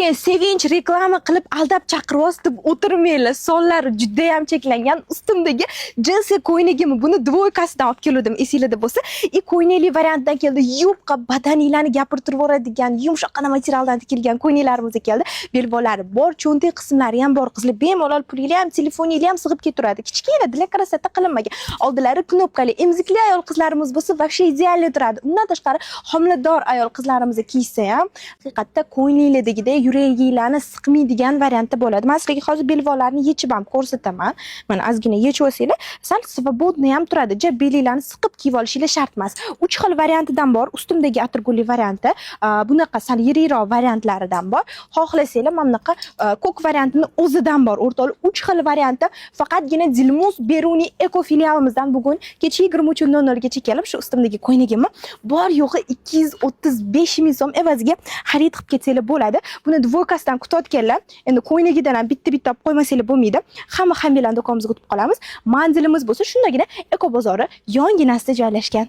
Keyin Sevinch reklama qilib aldab chaqiryapsiz deb o'tirmanglar. Sonlari juda ham cheklangan. Ustimdagi jinsi ko'ylagimni, buni двойка sidan olib keluvdim, esinglarda bo'lsa. И ko'ylakli variantdan keldi. Yupqa, badaninglarni gapirtirib yuboradigan yumshoqqina materialdan tikilgan ko'ylaklarimiz keldi. Belbog'lari bor, cho'ntak qismlari ham bor. Qizlar, bemalol pulinglar ham, telefoninglar ham sig'ib ketaveradi. Kichkina, для красоты qilinmagan. Oldilari knopkali. Emzikli ayol qizlarimiz bo'lsa, вообще идеальный turadi. Undan tashqari, homilador ayol qizlarimiz kiysa ham, haqiqatda ko'ylaklardagidek yuraginglarni siqmaydigan variantda bo'ladi. Man sizlarga hozir belbog'larni yechib ham ko'rsataman. Mana, ozgina yechib olsanglar, sal свободный ham turadi. Ja belinglarni siqib kiyib olishinglar shart emas. Uch xil variantidan bor. Ustimdagi atirgulli varianti, bunaqa sal yirikroq variantlaridan bor. Xohlasanglar, mana bunaqa ko'k variantini o'zidan bor. O'rtoqlar, uch xil varianti faqatgina Dilmuz Beruniy Eko filialimizdan bugun kecha 23:00 gacha kelib, shu ustimdagi ko'ylagimni bor yo'g'i 235 ming so'm evaziga xarid qilib ketsanglar bo'ladi. Buni двойка sidan kutayotganlar, endi ko'ylagidan ham bitta bitta olib qo'ymasanglar bo'lmaydi. Hammalarni do'konimizga o'tib qolamiz. Manzilimiz bo'lsa shundagina Eko bozori yonginasida joylashgan.